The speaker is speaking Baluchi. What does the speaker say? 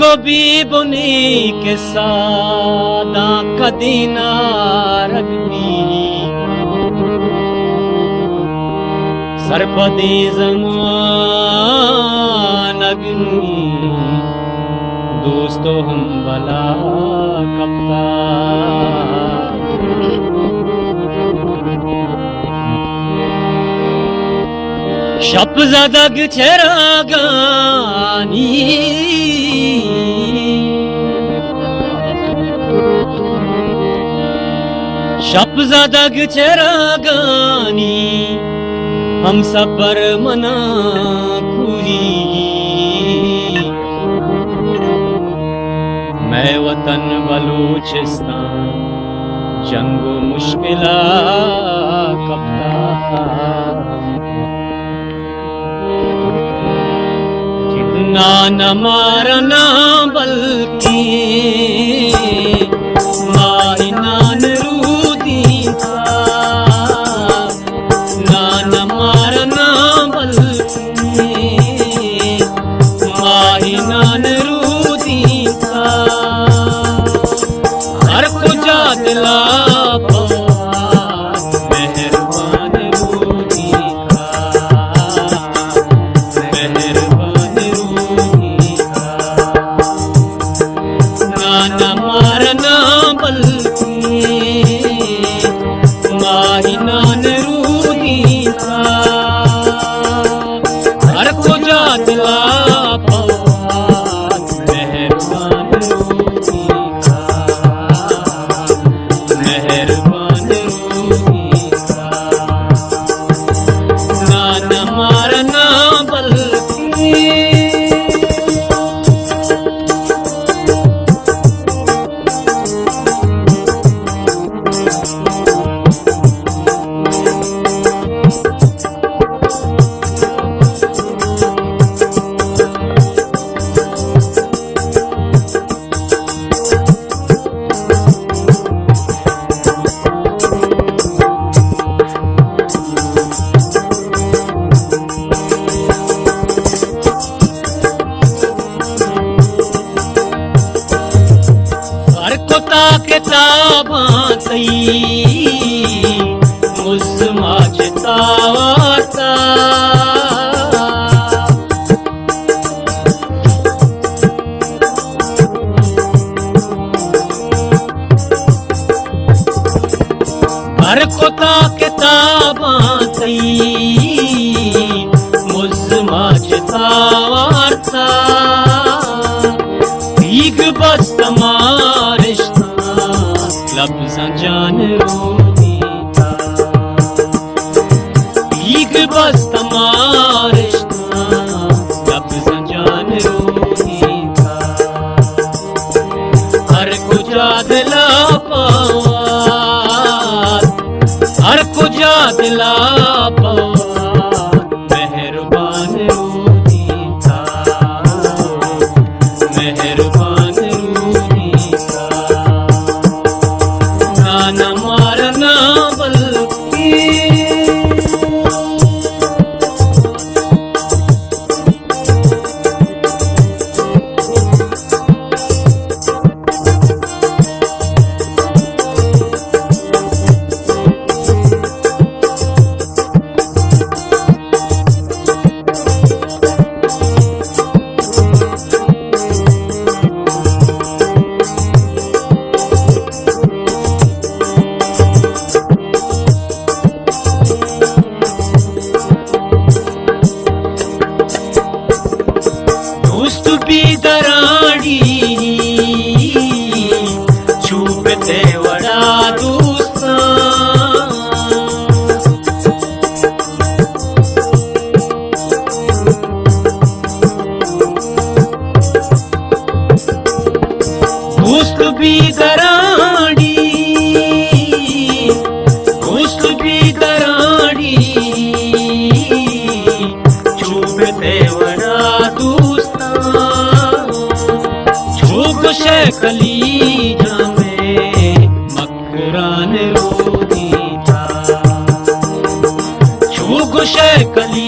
گو بی بنی قصہ داں کدی نارگ بی، سرپدیں زمانگ نی دوست و ہمبلا کپتا۔ شپ زدگ چراگانی، شپ زدگ چراگانی، ہمسفر منا کوری۔ مئے وطن بلوچستان جنگ و مشکلا کپتا۔ نان مارا نہ بلکیں ماہی نان رودینتا۔ نان مارا نہ بلکیں ماہی نان رودینتا۔ ہر کجا دلا پوا مہربان رودینتا۔ مہربان رودینتا۔ نان مارا نہ بلکیں ماہی نان رودینتا۔ ہر کجا دلا پوا مہربان رودینتا۔ مہربان رودینتا۔ نان مارا نہ بلکیں ہر کتا کتاباں تئی مزما چتا وارتا۔ بر کتا کتاباں تئی مزما چتا وارتا۔ دیگ بست مارشتاں لبزاں جان رودینتا۔ دیگ بست مارشتاں لبزاں جان رودینتا۔ ہر کجا دلا پوا، ہر کجا دلا پوا مہربان رودینتا۔ مہربان رودینتا۔ نان مارا نہ بلکیں دوست بی دراڑی، چو پتے وڑا دوستاں۔ دوست بی دراڑی، دوست بی دراڑی، چو پتے وڑا دوستاں۔ چو گوشے کلیجاں مئے مکران رودینتا۔ چو گوشے کلی